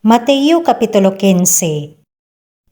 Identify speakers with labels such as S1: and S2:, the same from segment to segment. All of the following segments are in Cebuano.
S1: Mateo Kapitulo 15.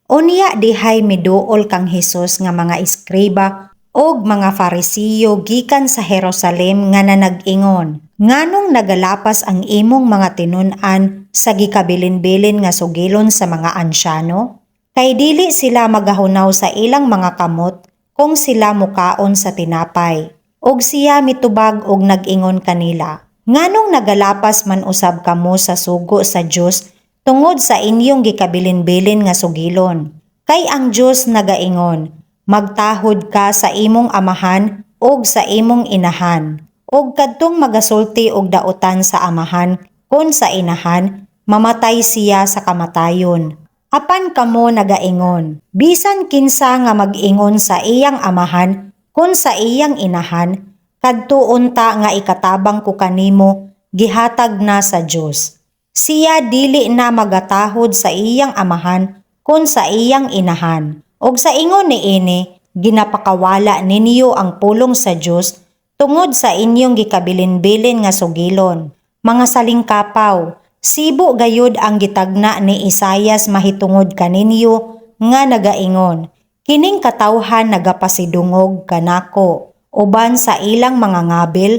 S1: Unya dihay miduol kang Hesus nga mga eskriba og mga Farisiyo gikan sa Jerusalem nga nanag-ingon, "Nganong nagalapas ang imong mga tinun-an sa gikabilin-bilin nga sugilon sa mga ansyano? Kay dili sila magahunaw sa ilang mga kamot kung sila mukaon sa tinapay." Og siya mitubag og nag-ingon kanila, "Nganong nagalapas man usab kamo sa sugo sa Dios tungod sa inyong gikabilin-bilin nga sugilon? Kay ang Dios nagaingon, 'Magtahod ka sa imong amahan ug sa imong inahan.' Ug kadtong magasulti og dautan sa amahan kon sa inahan, mamatay siya sa kamatayon. Apan kamo nagaingon, bisan kinsa nga mag-ingon sa iyang amahan kon sa iyang inahan, 'Kadto unta nga ikatabang ko kanimo, gihatag na sa Dios,' siya dili na magatahod sa iyang amahan kon sa iyang inahan. Og sa ingon niini, ginapakawala ninyo ang pulong sa Dios tungod sa inyong gikabilin-bilin nga sugilon. Mga salingkapaw, sibo gayud ang gitagna ni Isayas mahitungod kaninyo nga nagaingon, 'Kining katawhan nagapasidungog kanako uban sa ilang mga ngabil,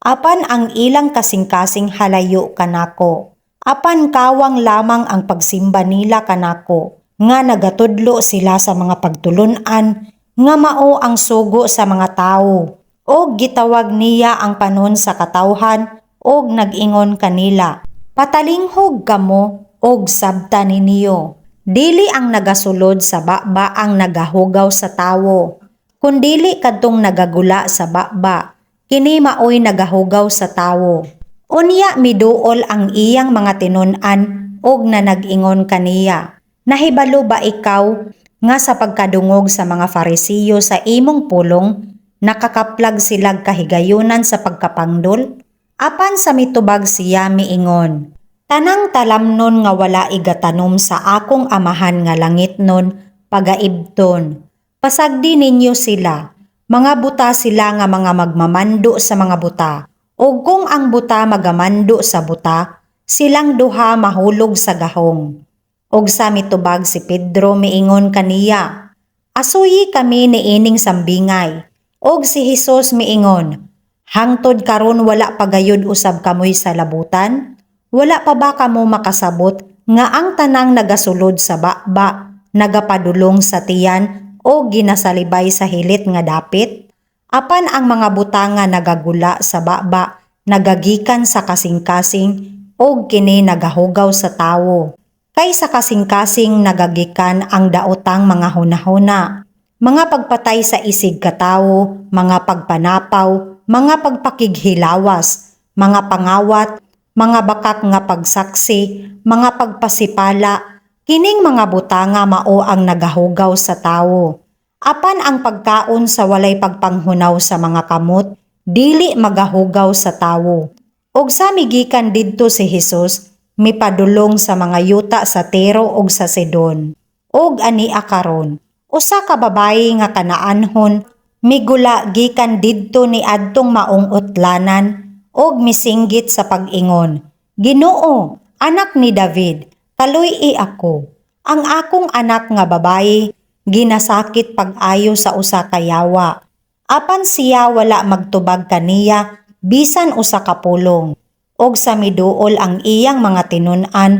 S1: apan ang ilang kasing-kasing halayo kanako. Apan kawang lamang ang pagsimba nila kanako, nga nagatudlo sila sa mga pagtulun-an nga mao ang sugo sa mga tawo.'" Og gitawag niya ang panon sa katawhan og nag-ingon kanila, "Patalinghog kamo og sabta ninyo. Dili ang nagasulod sa baba ang nagahugaw sa tawo, kundili kadtong nagagula sa baba, kini maoy nagahugaw sa tawo." Unya miduol ang iyang mga tinun-an og nanag-ingon kaniya, "Nahibalo ba ikaw nga sa pagkadungog sa mga Farisiyo sa imong pulong, nakakaplag silag kahigayunan sa pagkapangdol?" Apan sa mitubag siya miingon, "Tanang talamnon nga wala igatanom sa akong Amahan nga langitnon, pagaibton. Pasagdi ninyo sila. Mga buta sila nga mga magmamando sa mga buta. Ug kung ang buta magamando sa buta, silang duha mahulog sa gahong." Og sa mitubag si Pedro miingon kaniya, "Asuyi kami niining sambingay." Og si Hesus miingon, "Hangtod karon wala pa gayud usab kamoy salabutan? Wala pa ba kamo makasabot nga ang tanang nagasulod sa baba nagapadulong sa tiyan o ginasalibay sa hilit nga dapit? Apan ang mga butang nga nagagula sa baba nagagikan sa kasing-kasing og kini nagahugaw sa tawo. Kay sa kasing-kasing nagagikan ang daotang mga hunahuna, mga pagpatay sa isig katawo, mga pagpanapaw, mga pagpakighilawas, mga pangawat, mga bakak nga pagsaksi, mga pagpasipala. Kining mga butanga mao ang nagahugaw sa tawo. Apan ang pagkaon sa walay pagpanghunaw sa mga kamot, dili magahugaw sa tawo." Og sa migikan didto si Hesus, mipadulong sa mga yuta sa Tiro ug sa Sidon. Og ania karon, usa ka babayi nga Kanaanhon migula gikan didto niadtong maong utlanan ug misinggit sa pag-ingon, "Ginoo, anak ni David, kaluy-i ako. Ang akong anak nga babayi ginasakit pag-ayo sa usa ka yawa." Apan siya wala magtubag kaniya bisan usa ka pulong. Og sa miduol ang iyang mga tinun-an,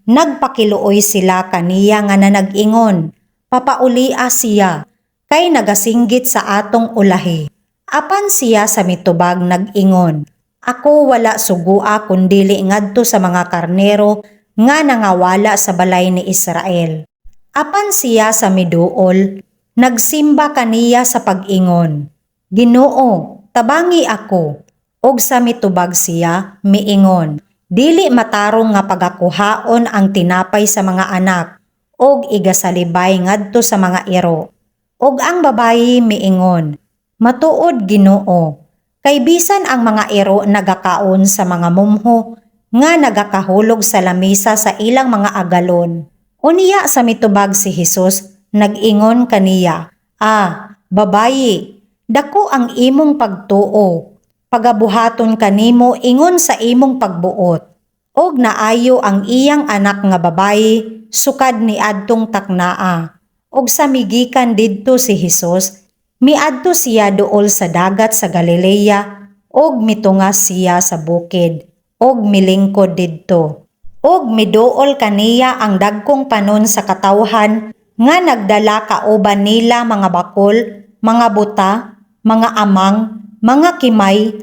S1: nagpakiluoy sila kaniya nga nanag-ingon, "Papaulia siya, kay nagasinggit sa atong ulahi." Apan siya sa mitubag nag-ingon, "Ako wala sugua kundili ngadto sa mga karnero nga nangawala sa balay ni Israel." Apan siya sa miduol, nagsimba kaniya sa pag-ingon, "Ginoo, tabangi ako." Og sa mitubag siya, miingon, "Dili matarong nga pagakuhaon ang tinapay sa mga anak og igasalibay ngadto sa mga iro." Og ang babayi miingon, "Matuod, Ginoo, kay bisan ang mga iro nagakaon sa mga mumho nga nagakahulog sa lamisa sa ilang mga agalon." Unya sa mitubag si Hesus, nag-ingon kaniya, "Ah, babayi, dako ang imong pagtuo. Pagabuhaton kanimo ingon sa imong pagbuot." Og naayo ang iyang anak nga babayi sukad niadtong taknaa. Og sa migikan didto si Hesus, miadto siya duol sa dagat sa Galilea og mitunga siya sa bukid og milingkod didto. Og miduol kaniya ang dagkong panon sa katawhan nga nagdala kauban nila mga bakol, mga buta, mga amang, mga kimay,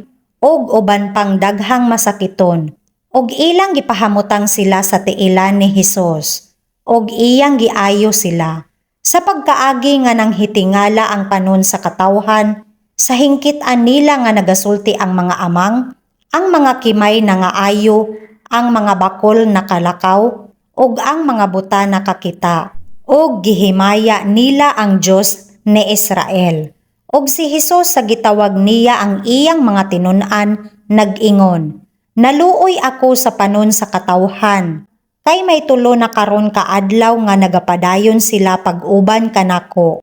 S1: ug uban pang daghang masakiton. Og ilang gipahamutang sila sa tiilan ni Hesus. Og iyang giayo sila. Sa pagkaagi nga nanghitingala ang panon sa katawhan, sa hingkitan nila nga nagasulti ang mga amang, ang mga kimay nangaayo, ang mga bakol nakalakaw, ug ang mga buta nakakita. Ug gihimaya nila ang Dios ni Israel. Ug si Hesus, sa gitawag niya ang iyang mga tinun-an, nag-ingon, "Naluoy ako sa panon sa katawhan, kay may 3 na karon ka adlaw nga nagapadayon sila pag-uban kanako,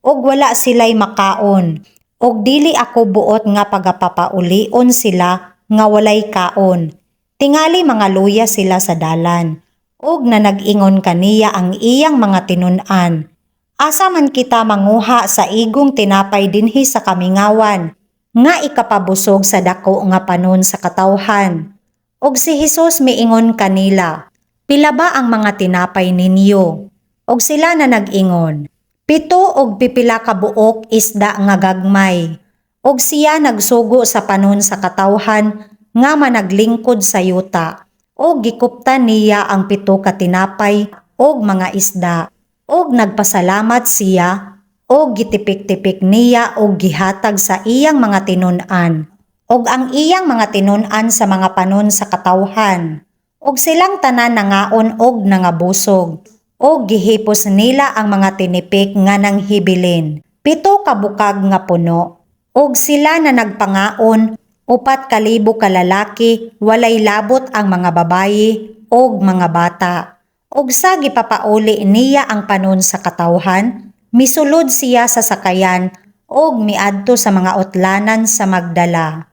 S1: ug wala sila'y makaon, ug dili ako buot nga pagapapaulion sila nga walay kaon. Tingali mga luya sila sa dalan." Ug na nag-ingon kaniya ang iyang mga tinun-an, "Asa man kita manguha sa igong tinapay dinhi sa kamingawan nga ikapabusog sa dako nga panon sa katawhan?" Og si Hesus miingon kanila, "Pila ba ang mga tinapay ninyo?" Og sila na nag-ingon, "7 og pipila ka buok isda nga gagmay." Og siya nagsugo sa panon sa katawhan nga managlingkod sa yuta. Og gikuptan niya ang 7 ka tinapay og mga isda. Og nagpasalamat siya og gitipik-tipik niya og gihatag sa iyang mga tinun-an. Og ang iyang mga tinun-an sa mga panon sa katawhan. Og silang tanan nangaon og nangabusog. Og gihipos nila ang mga tinipik nga nanghibilin, 7 ka bukag nga puno. Og sila na nagpangaon, 4,000 ka lalaki, walay labot ang mga babayi og mga bata. Og sa gipapauli niya ang panon sa katawhan, misulod siya sa sakayan og miadto sa mga utlanan sa Magdala.